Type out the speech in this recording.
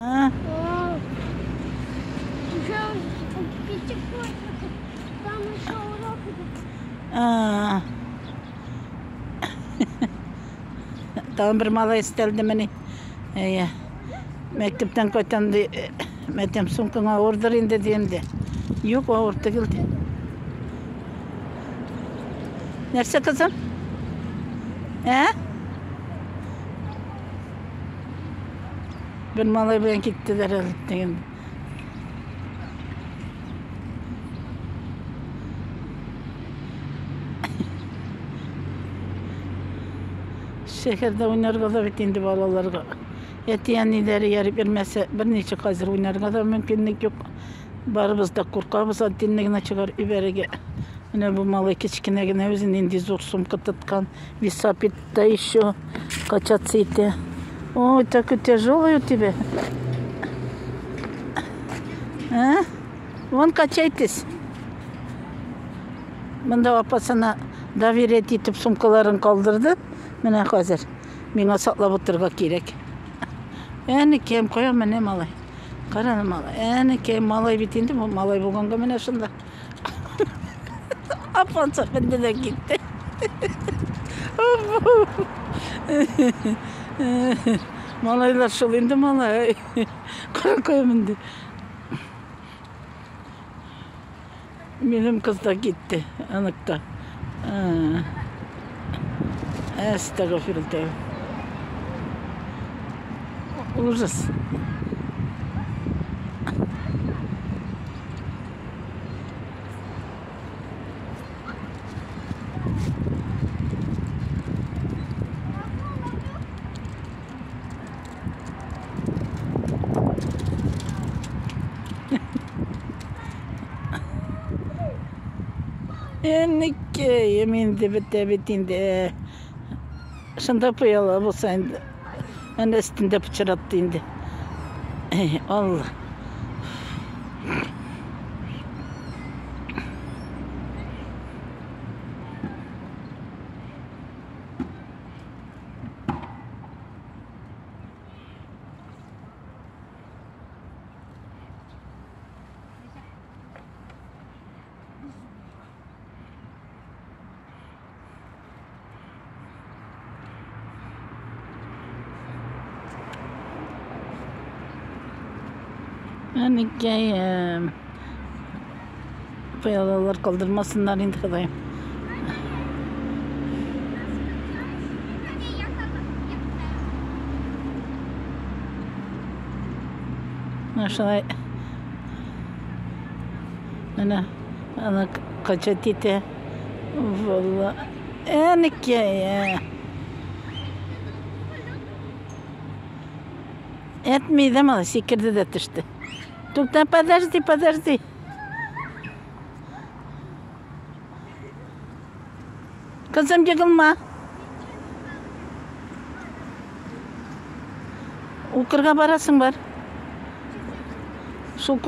А? Уже пятикурсников, там еще урок идет. А. Тагын бер малай өстәлде менә. Әйе. Мәктәптән кайтам ди. Мәтәм сумкаң авырдыр инде дим дә. Юк, авыр түгел ди. Нәрсә, кызым? Ә? Бер малай белән киттеләр әле дигән. Шәһәрдә уйнарга да бит инде балаларга. Әти-әниләре ярып йөрмәсә, берничек хәзер уйнарга да мөмкинлек юк. Барыбыз да куркабыз отдельно гына чыгарып җибәрергә. Менә бу малай кечкенә генә үзе нинди зур сумка тоткан. Велосипедта еще качаться итә. Ой, такой тяжелый у тебя. А? Вон качайтесь. Монда апасына доверять итеп сумкаларын калдырды. Менә хәзер миңа саклап утырырга кирәк. Әнекәем, кая менә малай. Кара малай. Әнекәем, малай бит инде, бу малай булганга менә шунда. Апанса менде дә китте. Малайлар шул инде малай. Кара кая менде. Минем кыз да китте, анык та. Әстәгъфирулла. Ужас. Әнекәем инде бетә бит инде. Шунда пыяла булса инде. Әнә өстендә пычратты инде. Эй, Алла. Әнекәем. Пыялалар калдырмасыннар инде, Ходаем. Менә шулай. Менә аны качать итә. Валла. Әнекәем. Әтми дә малай, сикерде дә төште. Тукта, подожди, подожди. Кызым, егылма. Укырга барасың бар. Шул